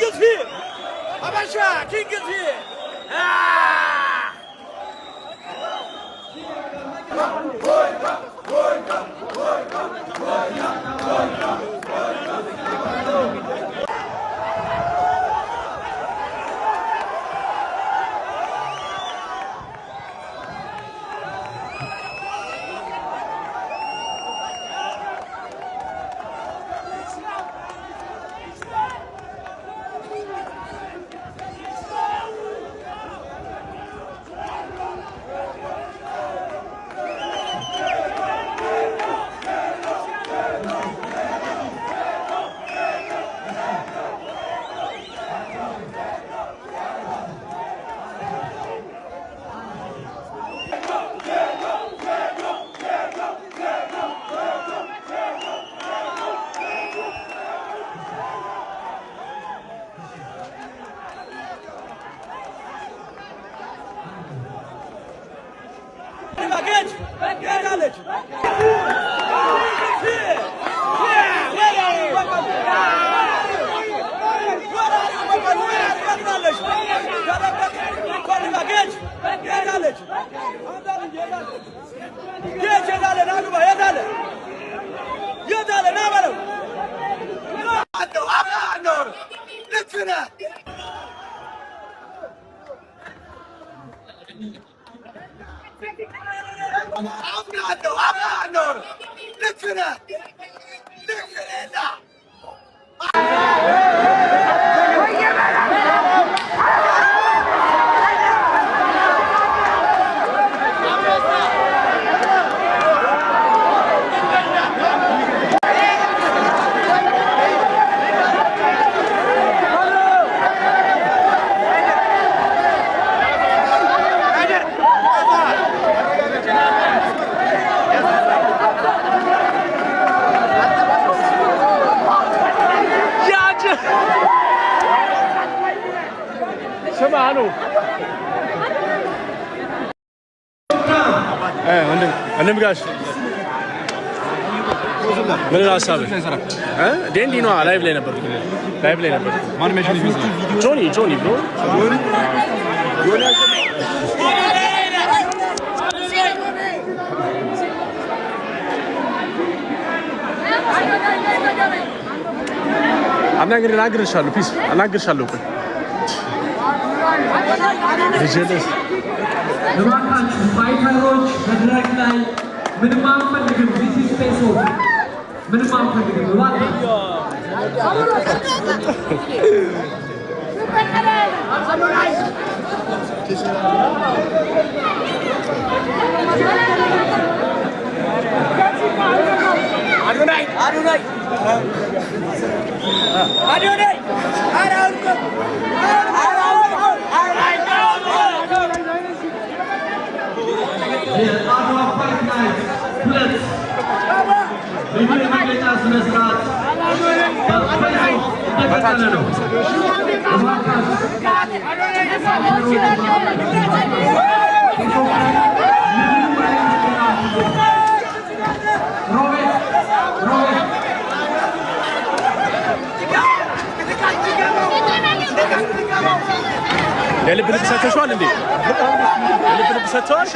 King is here! ሀበሻ king is here! Ah! ጌች ሄዳለች። ጌች ሄዳለ ና ግባ የታለ የታለ ና በለው። ልክ ነህ። አምናለሁ አምናለሁ። ልክ ነህ ልክ ነህ። ስማ አሉ ወንድም ጋሽ ምን ሀሳብህ? ዴንዲ ነዋ። Live ላይ ነበርኩ። Live ላይ ነበርኩ። ጆኒ ጆኒ bro። አናግር አናግርሻለሁ። Peace አናግርሻለሁ። ቆይ ልጀለስ እባካችሁ fighter ኦች መድረክ ላይ ምንም አንፈልግም። This is face off። ምንም አንፈልግም። እባካችሁ። አዶናይ አዶናይ አዶናይ የአድዋ Fight Night 2 ልዩ የመግለጫ ስነ ስርዓት በ face off እንደቀጠለ ነው። እባካችሁ ሮቤል ሮቤል። የልብ ልብ ሰጥተሽዋል እንዴ? የልብ ልብ ሰጥተዋል?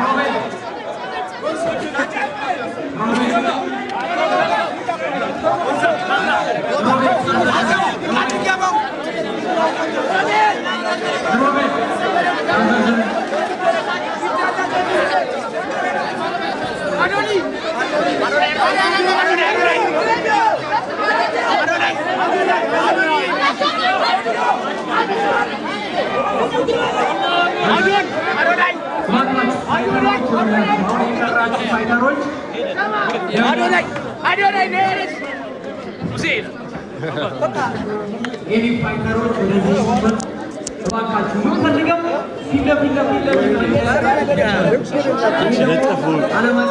ሮቤል ሮቤል ሮቤል። እባካችሁ fighter ኦች፣ አሁን የቀራችሁ fighter ኦች። አዶናይ አዶናይ። የኔ fighter ኦች ወደዚህ ሲመጡ እባካችሁ የምንፈልገው ፊት ለፊት ለፊት ለፊት። ለጠፉ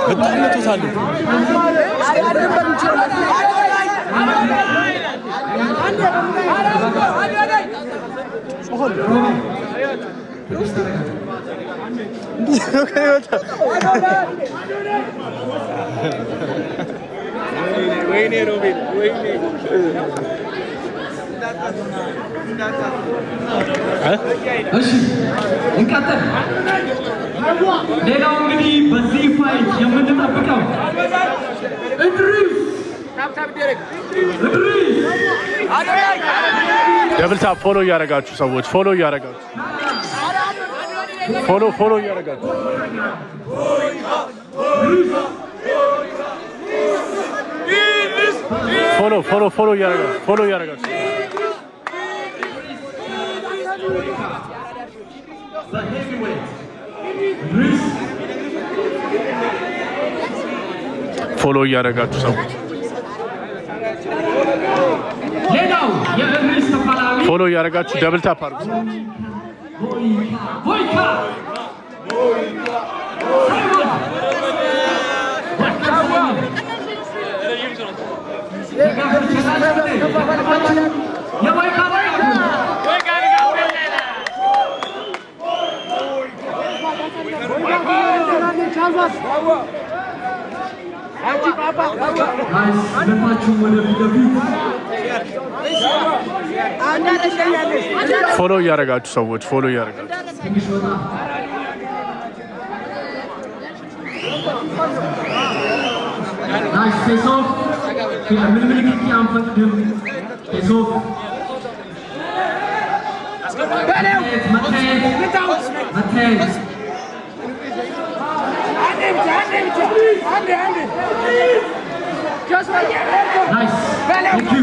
በጣም መቶታል። ሮቤል ትንሽ ተረጋጋ። ወይኔ ሮቤል ወይኔ። እሺ እንቀጥል። ሌላው እንግዲህ በዚህ fight የምንጠብቀው እድሪስ እድሪስ። Double tap፣ follow እያደረጋችሁ ሰዎች፣ follow እያደረጋችሁ፣ follow follow እያደረጋችሁ፣ follow follow follow እያደረጋችሁ፣ follow እያደረጋችሁ። በ heavyweight እድሪስ። Follow እያደረጋችሁ ሰዎች። ሌላው የእድሪስ ተፋላሚ Follow እያደረጋችሁ double tap አድርጉ። ቦይካ ሳይሞን፣ ቦይካ ሳይሞን። ደጋፊዎች የቦይካ ደጋፊዎች። Guys፣ ልባችሁን ወደፊት ለፊት። Follow እያደረጋችሁ ሰዎች፣ follow እያደረጋችሁ። ትንሽ ወጣ። Nice face off። ምንም ንክኪ አንፈቅድም። Face off፣ መታየት፣ መታየት፣ መታየት። Nice, thank you.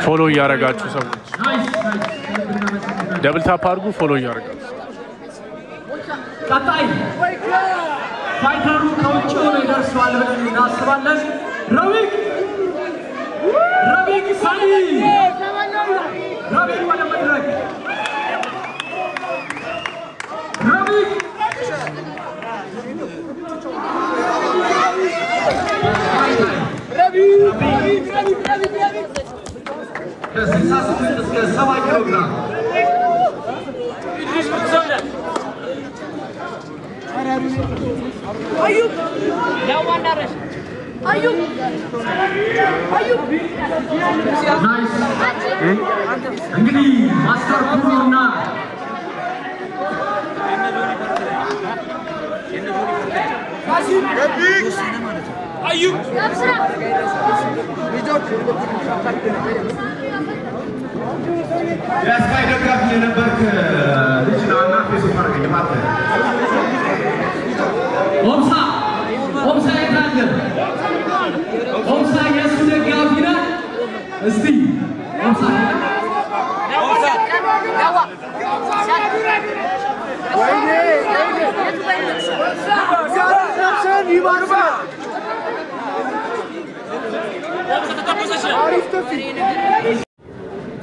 Follow እያደረጋችሁ ሰዎች። Nice, nice። እናመሰግናለን። Double tap አድርጉ። Follow እያደረጋችሁ። ቀጣይ fighter ኡ ከውጭ ሆኖ ይደርሰዋል ብለን እናስባለን። ረቢቅ፣ ረቢቅ ሳኒ፣ ረቢቅ ወደ መድረክ፣ ረቢቅ። ከ68 እስከ 70 ኪሎ ግራም። Nice። እንግዲህ master ኩሩና የስካይ ደጋፊ የነበርክ ልጅ ነው እና face off አድርገኝ እባክህ። ኦምሳ፣ ኦምሳ የት አለ? ኦምሳ የእሱ ደጋፊ ነህ? እስቲ ኦምሳ።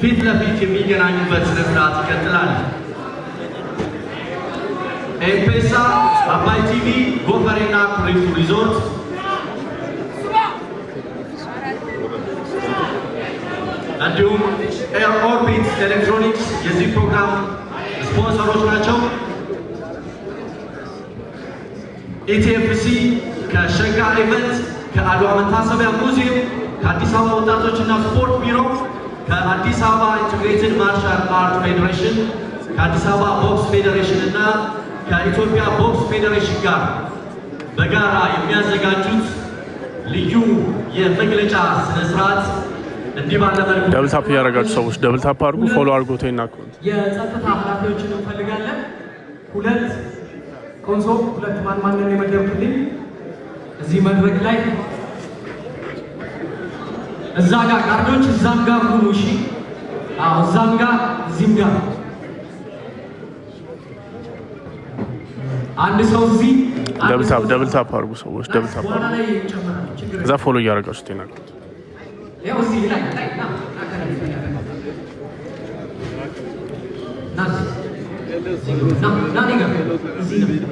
ፊት ለፊት የሚገናኙበት ስነ ስርዓት ይቀጥላል። ኤምፔሳ፣ አባይ ቲቪ፣ ጎፈሬና ኩሪፍቱ ሪዞርት እንዲሁም ኤር ኦርቢት ኤሌክትሮኒክስ የዚህ ፕሮግራም ስፖንሰሮች ናቸው። ኢቲኤፍሲ ከሸጋ ኢቨንት፣ ከአድዋ መታሰቢያ ሙዚየም፣ ከአዲስ አበባ ወጣቶችና ስፖርት ቢሮ፣ ከአዲስ አበባ Integrated Martial Art ፌዴሬሽን፣ ከአዲስ አበባ ቦክስ ፌዴሬሽን እና ከኢትዮጵያ ቦክስ ፌዴሬሽን ጋር በጋራ የሚያዘጋጁት ልዩ የመግለጫ ስነስርዓት እንዲህ ባለ መልኩ Double tap እያደረጋችሁ ሰዎች፣ double tap አድርጉ። Follow አድርጉ። ቴና account። የጸጥታ ኃላፊዎችን እንፈልጋለን። ሁለት ኮንሶ፣ ሁለት ማን ማንን የመደብክልኝ እዚህ መድረክ ላይ? እዛ ጋር guard ኦች እዛም ጋር ሁኑ። እሺ፣ አዎ፣ እዛም ጋር እዚህም ጋር አንድ ሰው እዚህ አንድ Double tap ሰው Double tap አድርጉ ሰዎች፣ double tap በኋላ አድርጉ። ላይ ይጨመራል። ችግር ከዛ follow እያደረጋችሁ ቴና account። ያው እዚህ ላይ ላይ ና ና ከላይ ና እዚህ ና ና እኔ ጋር እዚህ ና።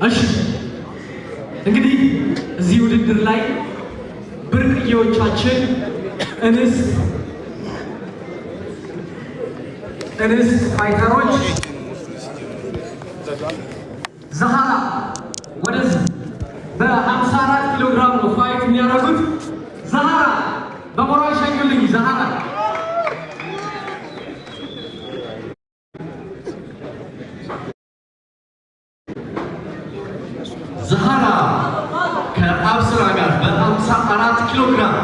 እሺ፣ እንግዲህ እዚህ ውድድር ላይ ብርቅዬዎቻችን እንስት fighter ኦች፣ ዛሃራ ወደዚህ። በ54 ኪሎ ግራም ነው fight የሚያደርጉት። ዛሃራ በሞራል ሸኙልኝ። ዛሃራ፣ ዛሃራ ከአብስራ ጋር በ54 ኪሎ ግራም።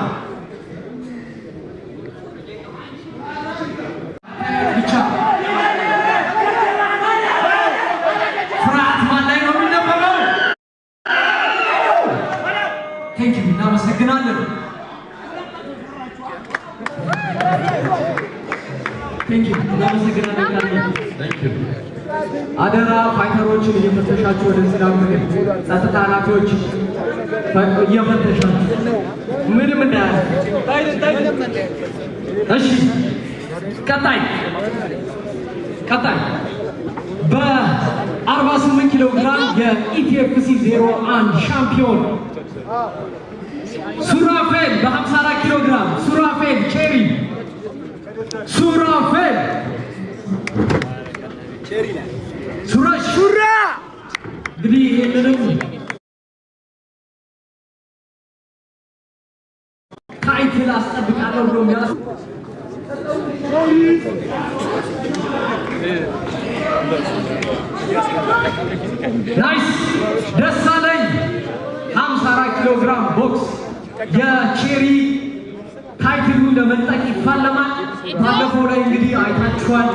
ብቻ ፍርሃት ማን ላይ ነው የሚነበበው? Thank you፣ እናመሰግናለን። Thank you፣ እናመሰግናለን። አደራ fighter ኦችን እየፈተሻችሁ ወደዚህ ላኩልን። ጸጥታ ኃላፊዎች እየፈተሻችሁ ምንም እንዳያል። እሺ፣ ቀጣይ ቀጣይ በ48 ኪሎ ግራም የ ETFC 01 ሻምፒዮን ሱራፌል፣ በ54 ኪሎ ግራም ሱራፌል ቼሪ፣ ሱራፌል ሱራሽ እንግዲህ ይህንንም title አስጠብቃለሁ ብሎ የሚያስ nice። ደሳለኝ 54 ኪሎ ግራም ቦክስ የቼሪ title ኡን ለመንጠቅ ይፋለማል። ባለፈው ላይ እንግዲህ አይታችኋል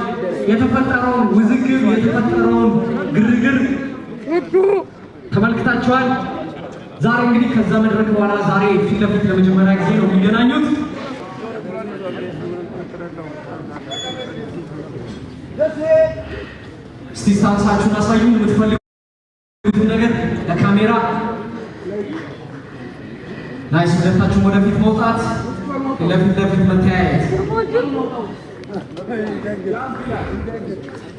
የተፈጠረውን ውዝግብ፣ የተፈጠረውን ግርግር ተመልክታችኋል። ዛሬ እንግዲህ ከዛ መድረክ በኋላ ዛሬ ፊት ለፊት ለመጀመሪያ ጊዜ ነው የሚገናኙት። እስቲ stance ኣችሁን አሳዩ፣ የምትፈልጉትን ነገር ለካሜራ። Nice። ሁለታችሁም ወደፊት መውጣት፣ ለፊት ለፊት መተያየት፣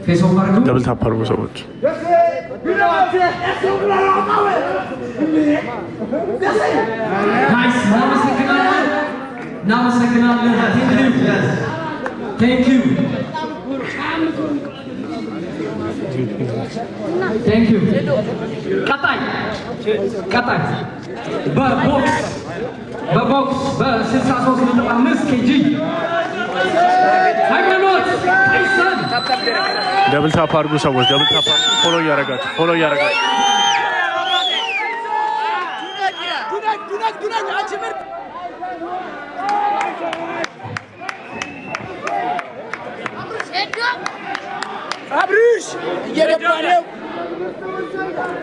face off አድርጉ። Double tap አድርጉ ሰዎች። Nice፣ እናመሰግናለን፣ እናመሰግናለን። Thank you, thank you። ቀጣይ ቀጣይ በቦክስ በ63.5 kg ሃይማኖት ታይሰን። Double tap አድርጉ ሰዎች። Double tap አድርጉ። Follow እያደረጋችሁ፣ follow እያደረጋችሁ። አብርሽ እየገባ ነው።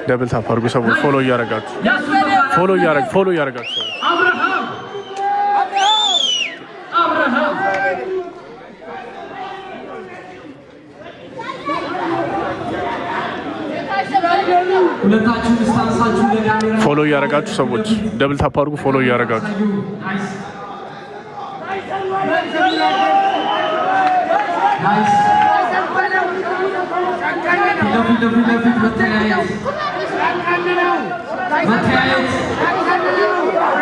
Double tap አድርጉ ሰዎች። Follow እያደረጋችሁ፣ follow እያደረጋችሁ ሰዎች። አብርሃም፣ አብርሃም። ሁለታችሁም stance ኣችሁ ለካሜራ Follow እያደረጋችሁ ሰዎች፣ double tap አድርጉ። Follow እያደረጋችሁ። Nice, nice። ፊት ለፊት ለፊት መተያየት፣ መተያየት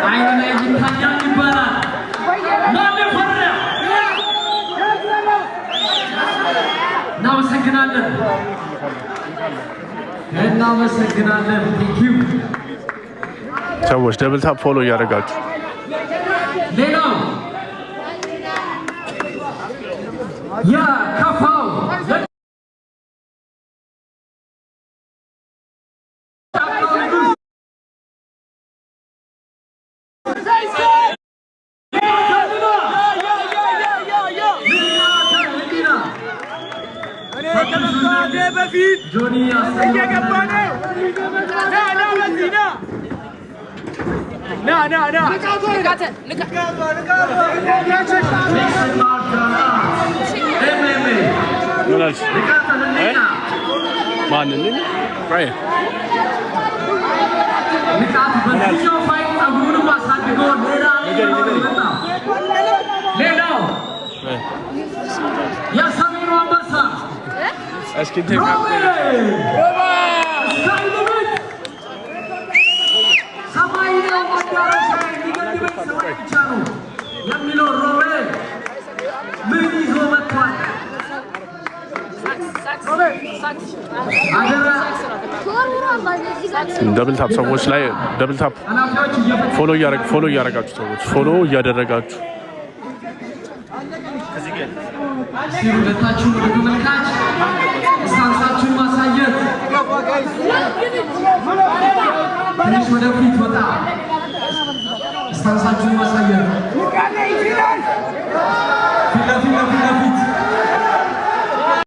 አይን ላይ ይታያል ይባላል። ማን ፈራ? እናመሰግናለን፣ እናመሰግናለን። Thank you። ሰዎች double tap፣ follow እያደረጋችሁ። ሌላው የከፋው የጫካው ንጉሥ ንቃተ ህሊና። እኔ ከመምጣቴ በፊት ጆኒ እየገባ ነው። ና ና፣ በዚህ ና ና ና ና። Mixed martial arts MMA ምን አልሽ? ንቃተ ህሊና። ማንን? ራይ። ንቃት በዚህኛው fight ጸጉሩንም አሳድጎ ሌላ ነው የመጣው። ሌላው የሰሜኑ አንበሳ እስኪ ሮቤል ስካይሊሚት፣ ሰማይ ነው መዳረሻ፣ የሚገድበኝ ሰማይ ብቻ ነው የሚለው ሮቤል ምን ይዞ መጥቷል? አደራ። Double tap ሰዎች ላይ double tap። ኃላፊዎች እየፈ Follow እያረጋችሁ ሰዎች፣ follow እያደረጋችሁ። እስቲ ሁለታችሁን ወደ ተመልካች stance ኣችሁን ማሳየት፣ ትንሽ ወደፊት ወጣ፣ stance ኣችሁን ማሳየት።